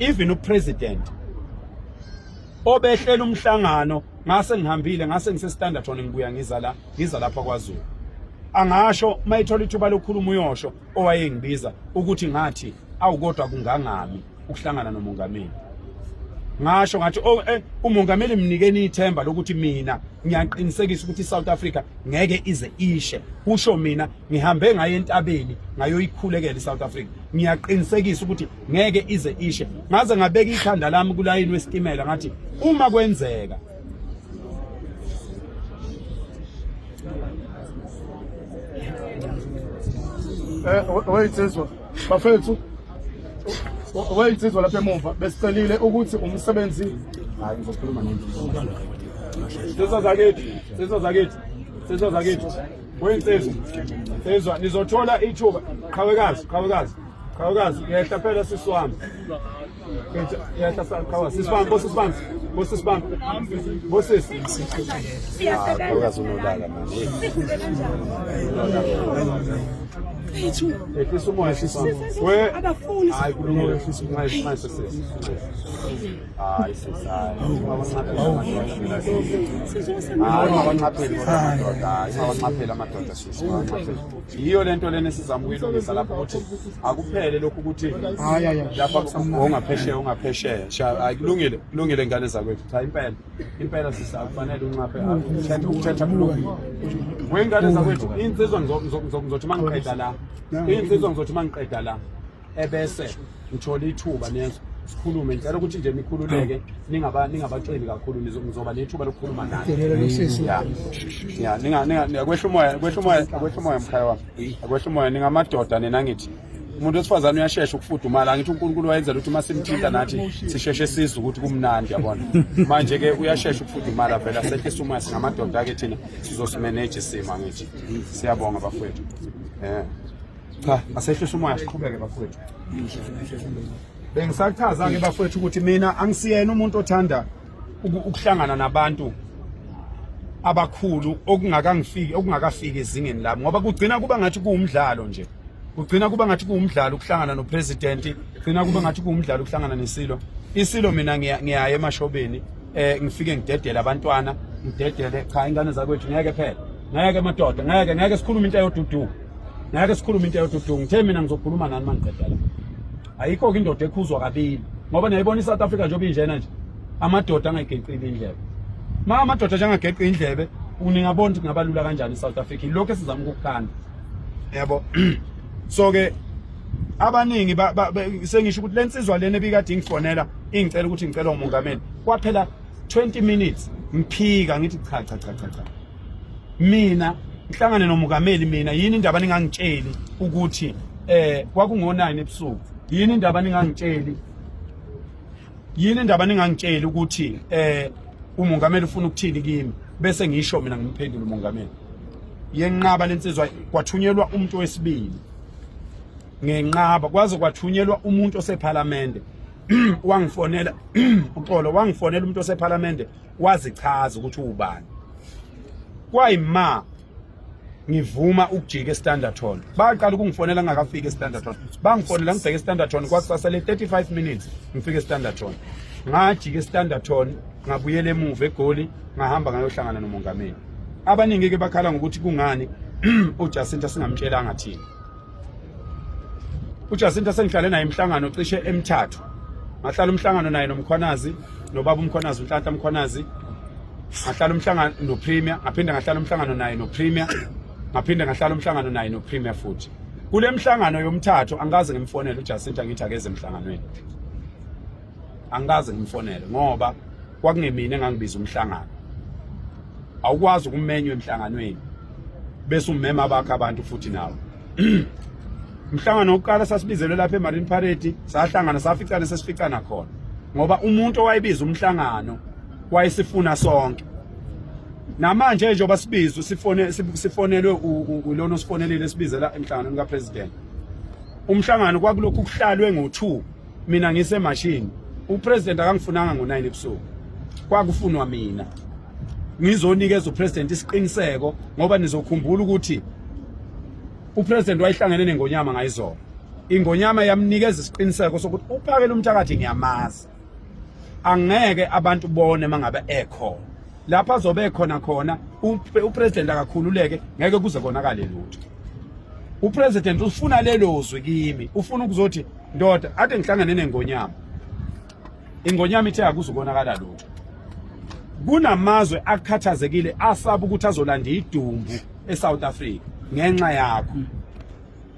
Even upresident obehlela umhlangano, ngase ngihambile, ngase ngise-Standerton, ngibuya ngiza la, ngiza lapha KwaZulu. Angasho mayithola ithuba lokukhuluma uyosho owayengibiza ukuthi ngathi awu kodwa kungangami ukuhlangana nomongameli. Ngasho ngathi, oh, umongameli mnikeni ithemba lokuthi mina ngiyaqinisekisa ukuthi iSouth Africa ngeke ize ishe. Kusho mina ngihambe ngaye entabeni ngayoyikhulekela iSouth Africa, ngiyaqinisekisa ukuthi ngeke ize ishe. Ngaze ngabeka ikhanda lami kulayini wesitimela, ngathi uma kwenzeka Wey'nsizwa bafethu, wey'nsizwa lapha emuva besicelile ukuthi umsebenzi. Hayi, ngizokhuluma nini. Nsizwa zakithi, nsizwa zakithi, nsizwa zakithi, weyinsizwa, nsizwa, nizothola ithuba. Qhawekazi, qhawekazi, qhawekazi, yehla phela sisi wami. Yehla qhawekazi, sisi wami, bosisi bami, bosisi bami, bosisi. Qhawekazi unolaka manje. Ehlisa umoya sisi wami. We, hayi kulungile, nice, nice sisi. Hayi sisi, hayi. Hayi ungawanqapheli amadoda, hayi ungawanqapheli amadoda sisi, ungawanqapheli. Yiyo lento lena esizama ukuyilungisa lapho ukuthi akuphele lokhu ukuthi Hayi, hayi, hayi. lapha ongaphesheya ungaphesheya. Sha, hayi kulungile, kulungile ngane zakwethu. Cha impela. Impela sisi akufanele unqaphe, ukuthetha ukuthetha kulungile. Wengane zakwethu, insizwa ngizothi mangiqeda la. Insizwa ngizothi mangiqeda la. Ebese ngithola ithuba nezwe sikhulume, ngicela ukuthi nje nikhululeke, ningabaxini kakhulu, ngizoba nethuba lokukhuluma nani. Ya ya, ninga ninga kwehla umoya, kwehla umoya, kwehla umoya mkhaya wami, akwehla umoya. Ningamadoda nina. Ngithi umuntu wesifazane uyashesha ukufudumala. Angithi uNkulunkulu wayenzela ukuthi uma simthinta nathi sisheshe sizwe ukuthi kumnandi, yabona. Manje ke uyashesha ukufudumala vele, asehlisa umoya, singamadoda ke thina, sizosimanage isimo. Angithi siyabonga bafowethu. Cha, asehlisa umoya, siqhubeke bafowethu. Bengisachaza-ke bafowethu ukuthi mina angisiyena umuntu othanda ukuhlangana nabantu abakhulu okungakangifiki, okungakafiki ezingeni lami, ngoba kugcina kuba ngathi kuwumdlalo nje, kugcina kuba ngathi kuwumdlalo ukuhlangana nopresident, kugcina kuba ngathi kuwumdlalo ukuhlangana nesilo. Isilo mina ngiyaya emashobeni, ngifike ngidedele abantwana, ngidedele. Cha, ingane zakwethu, ngeke phela, ngeke madoda, ngeke, ngeke sikhulume into eyodudu, ngeke sikhulume into eyodudu. Ngithe mina ngizokhuluma nani mangiqeda la. Ayikho-ke indoda ekhuzwa kabili, ngoba niyayibona i-South Africa njengoba injena nje, amadoda angayigeqile indlebe. Ma amadoda nje angageqi indlebe, ningabona ukuthi kungaba lula kanjani i-South Africa. Ilokhu esizama ukukukhanda, yabo. So-ke abaningi sengisho ukuthi le nsizwa lena ebikade ingifonela ingicela ukuthi ngicela umongameli, kwaphela 20 minutes ngiphika, ngithi cha cha cha cha cha, mina ngihlangane nomongameli mina yini indaba ningangitsheli ukuthi kwakungo-9 ebusuku? Yini indaba ningangitsheli? Yini indaba ningangitsheli ukuthi umongameli ufuna ukuthini kimi, bese ngisho mina ngimphendule umongameli? Yenqaba lensizwa, kwathunyelwa umuntu wesibili, ngenqaba, kwaze kwathunyelwa umuntu osephalamende wangifonela. Uxolo, wangifonela umuntu osephalamende, wazichaza ukuthi uwubani. Kwayima ngivuma ukujika eStanderton, baqala ukungifonela ngingakafiki eStanderton. Bangifonela ngibheke eStanderton, kwakusasele 35 minutes ngifike eStanderton. Ngajika eStanderton, ngabuyela emuva eGoli, ngahamba ngayohlangana nomongameli. Abaningi ke bakhala ngokuthi kungani uJacinta singamtshelanga thina. UJacinta sengihlale naye imihlangano cishe emithathu. Ngahlala umhlangano naye noMkhwanazi, nobaba uMkhwanazi, uNhlanhla Mkhwanazi. Ngahlala umhlangano noPremier, ngaphinde ngahlala umhlangano naye noPremier, ngaphinde ngahlala umhlangano naye noPremier futhi. Kule mhlangano yomthathu angikaze ngimfonele uJacinta ngithi akeze emhlanganweni. Angikaze ngimfonele ngoba kwakungemina engangibiza umhlangano. Awukwazi ukumenywa emhlanganweni bese umema abakho abantu futhi nawe. Umhlangano wokuqala sasibizelwe lapha eMarine Parade, sahlangana, saficana sesificana khona, ngoba umuntu owayebiza umhlangano wayesifuna sonke. Namanje njengoba sibizwe sifone, sifonelwe ulona osifonelile sibizela emhlanganweni kapresident. Umhlangano kwakulokhu kuhlalwe ngo-2, mina ngisemashini. Upresident akangifunanga ngo-9 ebusuku, kwakufunwa mina ngizonikeza upresident isiqiniseko, ngoba nizokhumbula ukuthi upresident wayehlangene nengonyama ngayizolo. Ingonyama yamnikeza isiqiniseko sokuthi uphakela umthakathi ngiyamazi, angeke abantu bone mangabe ekhona lapha azobe ekhona khona. Upresident akakhululeke, ngeke kuze konakale lutho. Upresident ufuna lelo zwi kimi, ufuna ukuzothi ndoda ade ngihlangane nengonyama, ingonyama ithe akuzukonakala lutho. Kunamazwe akhathazekile asaba ukuthi azolanda idumbu eSouth Africa ngenxa yakho.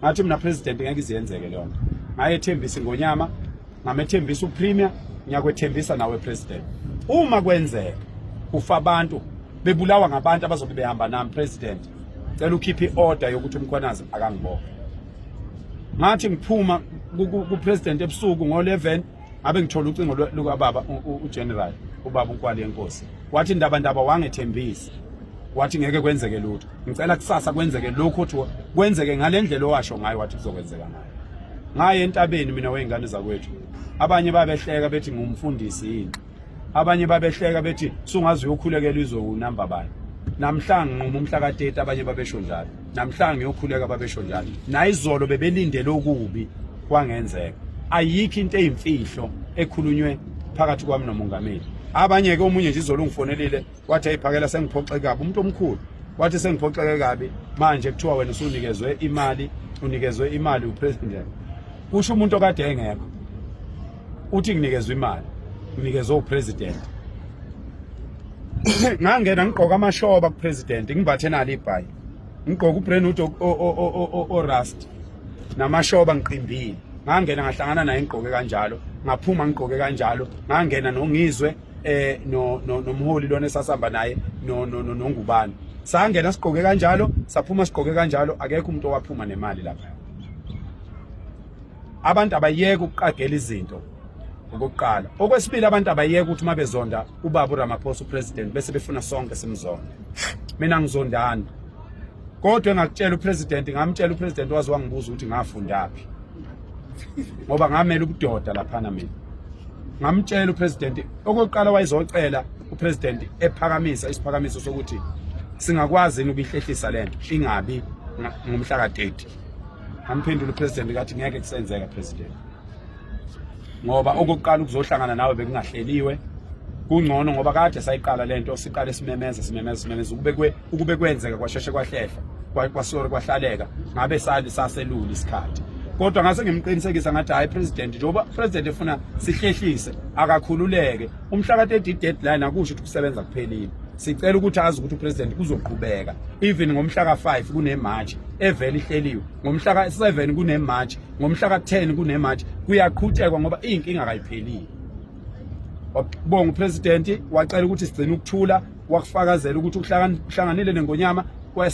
Ngathi mina, president, ngeke iziyenzeke leyo nto. Ngayethembisa ingonyama, ngamethembisa upremier, ngiyakwethembisa nawe president, uma kwenzeka kufa abantu bebulawa ngabantu abazobe behamba nami, president, cela ukhiphe i-order yokuthi uMkhwanazi akangibophe. Ngathi ngiphuma ku-president ebusuku ngo-11, ngabe ngithola ucingo lukababa ugeneral, ubaba uNkwali yenkosi, wathi, "Ndaba ndaba, wangethembisa wathi ngeke kwenzeke lutho. Ngicela kusasa kwenzeke lokho othi kwenzeke ngale ndlela owasho ngayo wathi kuzokwenzeka ngayo." Ngaye entabeni mina wey'ngane zakwethu. Abanye babehleka bethi ngumfundisi yini, abanye babehleka bethi sungaze uyokhulekela izwe unamba bani namhla nginquma umhla ka-30. Abanye babesho njalo, namhla ngiyokhuleka babesho njalo, nayizolo bebelindele okubi, kwangenzeka. Ayikho into eyimfihlo ekhulunywe phakathi kwami nomongameli. Abanye-ke, omunye nje izolo ungifonelile wathi, "Ayiphakela, sengiphoxeke kabi." Umuntu omkhulu wathi, "Sengiphoxeke kabi manje, kuthiwa wena usunikezwe imali, unikezwe imali upresident." Kusho umuntu okade engekho, uthi nginikezwe imali, nginikezwe upresident. Ngangena ngigqoka amashoba kupresident, ngimbathe nalo ibhayi, ngigqoka ubrandwood o-rust namashoba, ngiqimbile. Ngangena ngahlangana naye ngigqoke kanjalo, ngaphuma ngigqoke kanjalo. Ngangena nongizwe no nomholi lona esasihamba naye no nongubani, sangena sigqoke kanjalo, saphuma sigqoke kanjalo. Akekho umuntu owaphuma nemali lapha. Abantu abayeke ukuqagela izinto, okokuqala. Okwesibili, abantu abayeke ukuthi uma bezonda ubaba uRamaphosa, upresident, bese befuna sonke simzonde. Mina ngizondani? Kodwa engakutshela upresident, ngamtshela upresident, waze wangibuza ukuthi ngafundaphi, ngoba ngamela ubudoda laphana. Mina ngamtshela upresident, okokuqala wayezocela upresident ephakamisa isiphakamiso sokuthi singakwazi yini ukuyihlehlisa lento ingabi ngomhla ka-30. Ngamphendula upresident kathi, "Ngeke kusenzeka, president, ngoba okokuqala ukuzohlangana nawe bekungahleliwe. Kungcono ngoba kade sayiqala lento, siqale simemeza, simemeza, simemeza, ukube kwenzeka kwasheshe kwahlehla, kwasori kwahlaleka, ngabe sali saselula isikhathi." Kodwa ngase ngimqinisekisa ngathi, "Hayi president, njengoba president efuna sihlehlise, akakhululeke. Umhla ka-30 deadline akusho ukuthi kusebenza kuphelile. Sicela ukuthi azi ukuthi upresident kuzoqhubeka even ngomhla ka-5 kune-march evele ihleliwe, ngomhla ka-7 kune-march, ngomhla ka-10 kune-march, kuyaqhutshekwa ngoba iy'nkinga kayiphelile." Wabonga upresident, wacela ukuthi sigcine ukuthula, wakufakazela ukuthi uhlanganile nengonyama,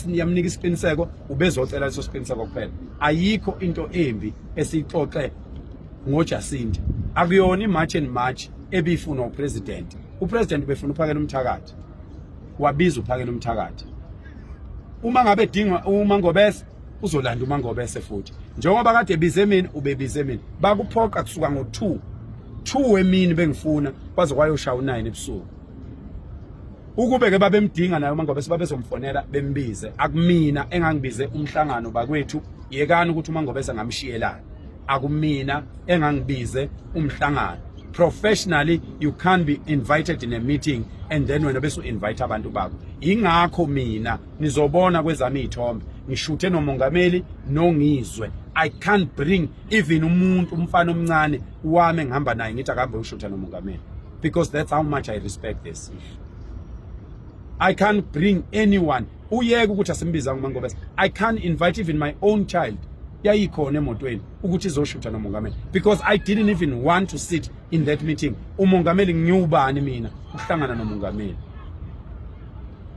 yamnika isiqiniseko, ubezocela leso siqiniseko kuphela. Ayikho into embi esiyixoxe ngoJacinta. Akuyona i-March and March ebifunwa upresident. Upresident ubefuna uphakela umthakathi, wabiza uphakela umthakathi. Uma ngabe edingwa uma ngobese, uzolanda uma ngobese futhi, njengoba kade ebize mina, ubebize mina. Bakuphoqa kusuka ngo-2 2 emini bengifuna kwaze kwayoshaya u9 ebusuku. Ukube ke babemdinga naye uma ngobese, babezomfonela bembize. Akumina engangibize umhlangano bakwethu, yekani ukuthi uma ngobese ngamshiyelana. Akumina engangibize umhlangano. Professionally, you can't be invited in a meeting and then wena bese u-invite abantu bakho. Ingakho mina nizobona kwezami iy'thombe ngishuthe nomongameli nongizwe. I can't bring even umuntu, umfana omncane wami engihamba naye, ngithi akahambe ushutha nomongameli, because that's how much I respect this. I can't bring anyone. Uyeke ukuthi asimbizanga uMangobese, I can't invite even my own child, yayikhona emotweni, ukuthi izoshutha nomongameli, because I didn't even want to sit in that meeting. Umongameli, ngiwubani mina ukuhlangana nomongameli?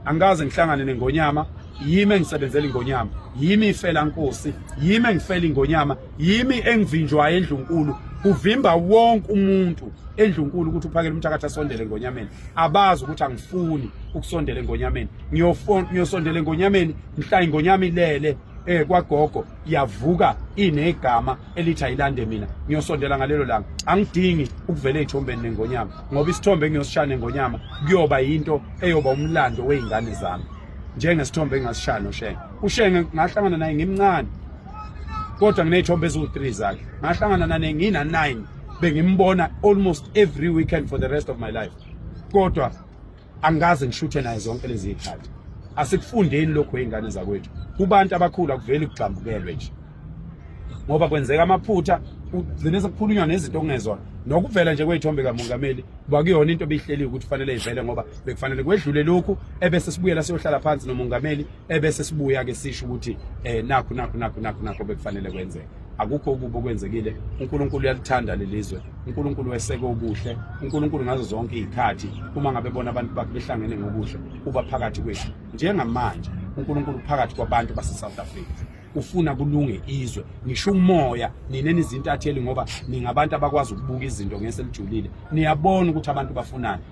Angikaze ngihlangane nengonyama. Yimi engisebenzela ingonyama, yimi ifela nkosi, yimi engifela ingonyama, yimi engivinjwayo endlunkulu. Kuvimba wonke umuntu endlunkulu ukuthi uphakele umthakathi asondele engonyameni. Abazi ukuthi angifuni ukusondela engonyameni. Ngiyosondela engonyameni mhla ingonyama ilele kwagogo, yavuka inegama elithi ayilande mina. Ngiyosondela ngalelo langa. Angidingi ukuvela ey'thombeni nengonyama, ngoba isithombe engiyosishaya nengonyama kuyoba yinto eyoba umlando wey'ngane zami, njengesithombe engasishaya noShenge. UShenge ngahlangana naye ngimncane. Kodwa nginey'thombe eziwu-3 zakhe. Ngahlangana nane ngina-9, bengimbona almost every weekend for the rest of my life, kodwa angikaze ngishuthe naye zonke lezi zikhathi. Asikufundeni lokho, ey'ngane zakwethu. Kubantu abakhulu akuveli kugxambukelwe nje, ngoba kwenzeka amaphutha, kugcine sekukhulunywa nezinto okungezona. Nokuvela nje kwey'thombe kamongameli kwakuyona into ebihleliwe ukuthi kufanele ivele, ngoba bekufanele kwedlule lokhu, ebese sibuyela siyohlala phansi nomongameli, ebese sibuya-ke sisho ukuthi nakhu nakhu nakhu nakhu nakhu bekufanele kwenzeke. Akukho okubi okwenzekile. UNkulunkulu uyalithanda lelizwe, uNkulunkulu weseke okuhle. UNkulunkulu ngazo zonke iy'khathi, uma ngabe bona abantu bakhe behlangene ngokuhle, uba phakathi kwethu. Njengamanje uNkulunkulu phakathi kwabantu base-South Africa, ufuna kulunge izwe. Ngisho umoya, nina nizintatheli, ngoba ningabantu abakwazi ukubuka izinto ngeselijulile, niyabona ukuthi abantu bafunani.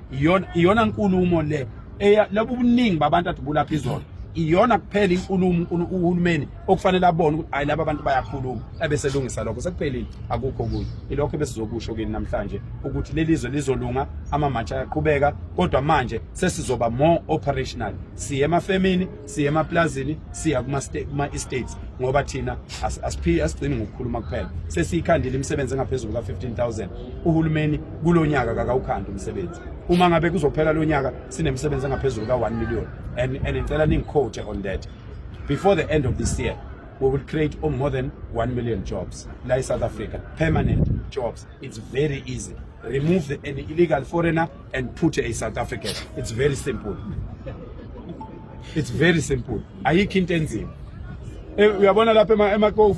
Iyona nkulumo le eya lobu buningi babantu ade bulapha izolo, iyona kuphela inkulumo uhulumeni okufanele abone ukuthi ayi, laba abantu bayakhuluma, ebeselungisa lokho. Sekuphelile, akukho okunye. Ilokho ebesizokusho kini namhlanje, ukuthi leli zwe lizolunga. Ama-march ayaqhubeka, kodwa manje sesizoba more operational. Siye emafemini, siye emaplazini, siya kuma-estates, ngoba thina asigcini ngokukhuluma kuphela. Sesiyikhandile imisebenzi engaphezulu ka-15,000. Uhulumeni kulo nyaka kakawukhandi umsebenzi. Uma ngabe kuzophela lo nyaka sinemisebenzi engaphezulu ka-1 million, and ngicela ningi-quote on that: before the end of this year we will create more than 1 million jobs la e-South Africa, permanent jobs. It's very easy: remove an illegal foreigner and put a South African. It's very simple, it's very simple. Ayikho into enzima. Uyabona lapha ema ko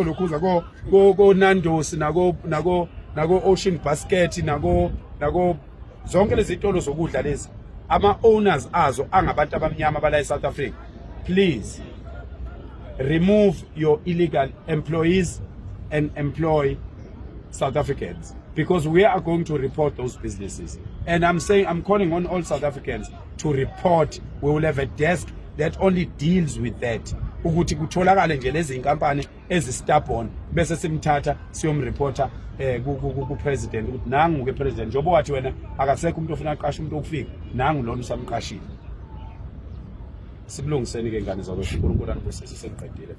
lokhuza ko Nando's, nako Ocean Basket, nako zonke lezi zitolo zokudla lezi, ama owners azo angabantu abamnyama bala eSouth Africa, please remove your illegal employees and employ South Africans, because we are going to report those businesses. And I'm saying, I'm calling on all South Africans to report. We will have a desk that only deals with that, ukuthi kutholakale nje lezi inkampani ezi-stubborn, bese simthatha siyomreporta ku president ukuthi nangu ke president, njengoba wathi wena akasekho umuntu ofuna aqashe umuntu okufika, nangu lona usamqashile. Sikulungiseni ke, ngane zakwethu. uNkulunkulu anibusise. Sengiqedile.